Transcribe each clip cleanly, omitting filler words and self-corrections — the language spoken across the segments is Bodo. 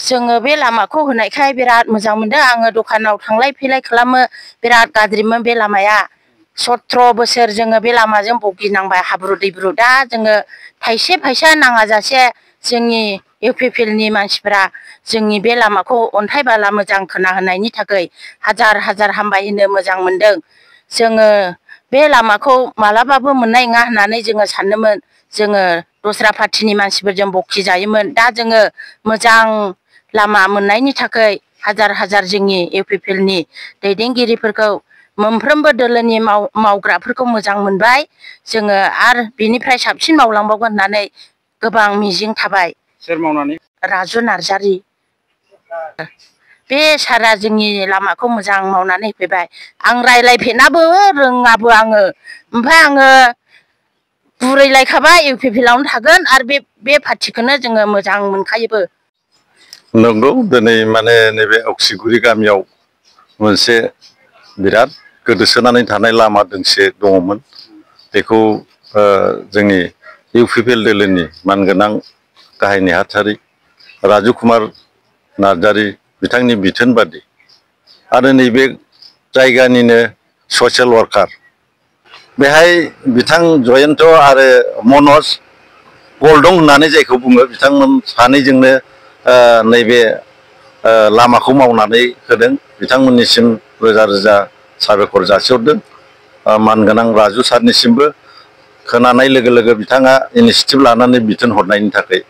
जोङो बे लामाखौ होनायखाय बिराद मोजां मोनदों आङो दखानाव थांलाय फैलाय खालामो बिराद गाज्रिमोन बे लामाया 17 बोसोर जोङो बे लामाजों भुगिनांबाय हाब्रु दैब्रु दा जोङो थाइसे फैसा नाङा जासे जोंनि इउपिपिएलनि मानसिफोरा जोंनि बे लामाखौ अन्थाइ बाला मोजां खोना होनायनि थाखाय हाजार हाजार हामबाय होनो मोजां मोनदों जोङो बे लामाखौ मालाबाबो मोननाय नङा होननानै जोङो सानदोंमोन जोङो दस्रा पार्टिनि मानसिफोरजों बखि जायोमोन दा जोङो मोजां लामा मोननायनि थाखाय हाजार हाजार जोंनि इउपिपिएलनि दैदेनगिरिफोरखौ मोनफ्रोमबो दोलोनि मावग्राफोरखौ मोजां मोनबाय जोङो आरो बिनिफ्राय साबसिन मावलांबावगोन होननानै गोबां मिजिं थाबाय। सोर मावनानै? राजु नार्जारि बे सारा जोंनि लामाखौ मोजां मावनानै होफैबाय आं रायज्लायफेरनाबो रोङाबो आङो ओमफ्राय आङो बुरैलायखाबाय इउपिपिएलआवनो थागोन आरो बे पार्टिखौनो जोङो मोजां मोनखायोबो। नंगौ दिनै माने नैबे अक्सिगुरि गामियाव मोनसे बिराद गोदोसोनानै थानाय लामा दोंसे दङमोन बेखौ जोंनि इउपिपिएल दोलोनि मानगोनां गाहाय नेहाथारि राजु कुमार नार्जारि बिथांनि बिथोन बादि आरो नैबे जायगानिनो ससियेल वार्कार बेहाय बिथां जयन्त आरो मनज गलदं होननानै जायखौ बुङो बिथांमोन सानैजोंनो नैबे लामाखौ मावनानै होदों बिथांमोननिसिम रोजा रोजा साबायखर जासिहरदों मानगोनां राजु सारनिसिमबो खोनानाय लोगो लोगो बिथाङा इनिसियेटिभ लानानै बिथोन हरनायनि थाखाय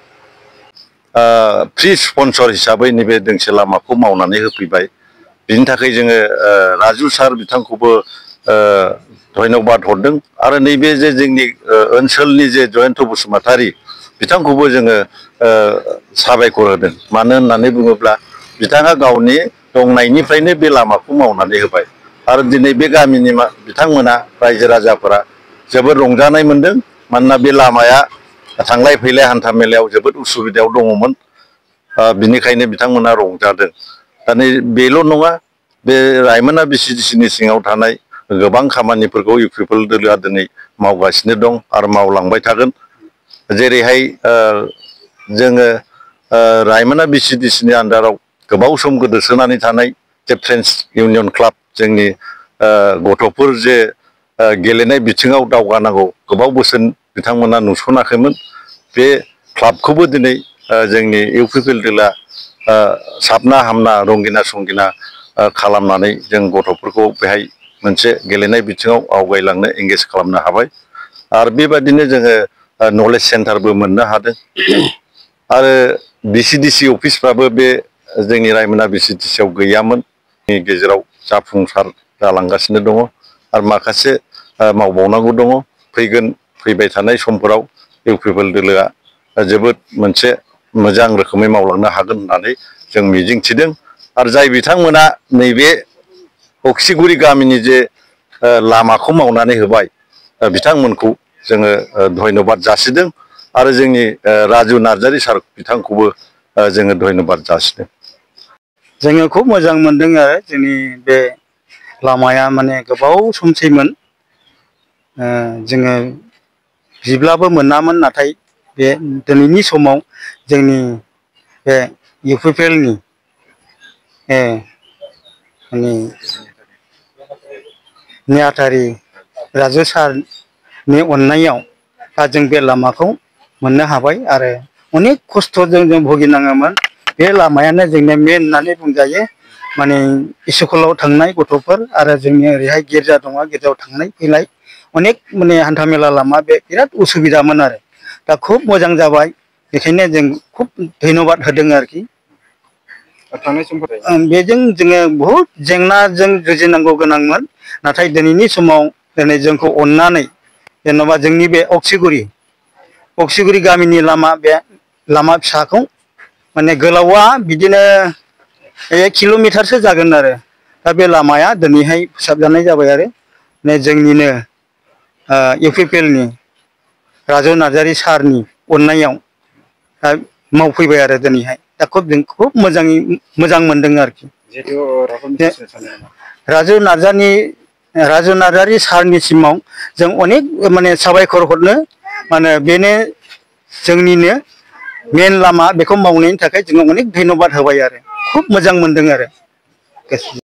फ्रि स्पन्सर हिसाबै नैबे दोंसे लामाखौ मावनानै होफैबाय बिनि थाखाय जोङो राजु सार बिथांखौबो धन्यबाद हरदों आरो नैबे जे जोंनि ओनसोलनि जे जयन्त बसुमतारी बिथांखौबो जोङो साबायखर होदों मानो होननानै बुङोब्ला बिथाङा गावनि दंनायनिफ्रायनो बे लामाखौ मावनानै होबाय आरो दिनै बे गामिनि बिथांमोना रायजो राजाफोरा जोबोद रंजानाय मोनदों मानोना बे लामाया थांलाय फैलाय हान्था मेलायाव जोबोद उसुबिदायाव दङमोन बिनिखायनो बिथांमोना रंजादों दा नै बेल' नङा बे रायमोना भिसिडिसिनि सिङाव थानाय गोबां खामानिफोरखौ इउपिपिएल दोलोआ दिनै मावगासिनो दं आरो मावलांबाय थागोन जेरैहाय जोङो रायमोना भिसिडिसिनि आन्दाराव गोबाव सम गोदोसोनानै थानाय जे फ्रेन्डस इउनियन क्लाब जोंनि गथ'फोर जे गेलेनाय बिथिङाव दावगानांगौ गोबाव बोसोर बिथांमोना नुसनाखैमोन बे क्लाबखौबो दिनै जोंनि इउपिपिएल दोलोआ साबना हामना रंगिना संगिना खालामनानै जों गथ'फोरखौ बेहाय मोनसे गेलेनाय बिथिङाव आवगायलांनो एंगेज खालामनो हाबाय आरो बेबादिनो जोङो नलेज सेन्टारबो मोननो हादों आरो भिसिडिसि अफिसफ्राबो बे जोंनि रायमोना भिसिडिसिआव गैयामोन गेजेराव जाफुंसार जालांगासिनो दङ आरो माखासे मावबावनांगौ दङ फैबाय थानाय समफोराव इउपिपिएल दोलोआ जोबोद मोनसे मोजां रोखोमै मावलांनो हागोन होननानै जों मिजिंथिदों आरो जाय बिथांमोना नैबे अक्सिगुरि गामिनि जे लामाखौ मावनानै होबाय बिथांमोनखौ जोङो धन्यबाद जासिदों आरो जोंनि राजु नार्जारि सार बिथांखौबो जोङो धन्यबाद जासिदों। जोङो खुब मोजां मोनदों आरो जोंनि बे लामाया माने गोबाव समसैमोन जोङो बिब्लाबो मोनामोन नाथाय बे दिनैनि समाव जोंनि बे इउपिपिएलनि माने नेहाथारि राजु सारनि अननायाव दा जों बे लामाखौ मोननो हाबाय आरो अनेक खस्थ'जों जों भुगिनाङोमोन बे लामायानो जोंनि मेन होननानै बुंजायो माने स्कुलाव थांनाय गथ'फोर आरो जोंनि ओरैहाय गिर्जा दङ गिर्जायाव थांलाय फैलाय अनेक माने हान्थामेला लामा बे बिराद उसुबिदामोन आरो दा खुब मोजां जाबाय बेखायनो जों खुब धन्यबाद होदों आरोखि बेजों जोङो बहुद जेंनाजों जुजिनांगौ गोनांमोन नाथाय दिनैनि समाव दिनै जोंखौ अननानै जेनेबा जोंनि बे अक्सिगुरि गामिनि लामा बे लामा फिसाखौ माने गोलावा बिदिनो 1 किल'मिटारसो जागोन आरो दा बे लामाया दिनैहाय फोसाबजानाय जाबाय आरो जोंनिनो इउपिपिएलनि राजु नार्जारि सारनि अननायाव दा मावफैबाय आरो दिनैहाय दा जों खुब मोजां मोनदों आरोखि राजु नार्जारि सारनिसिमाव जों अनेक माने साबायखर हरनो माने बेनो जोंनिनो मेन लामा बेखौ मावनायनि थाखाय जोङो अनेक धन्यबाद होबाय आरो खुब मोजां मोनदों आरो।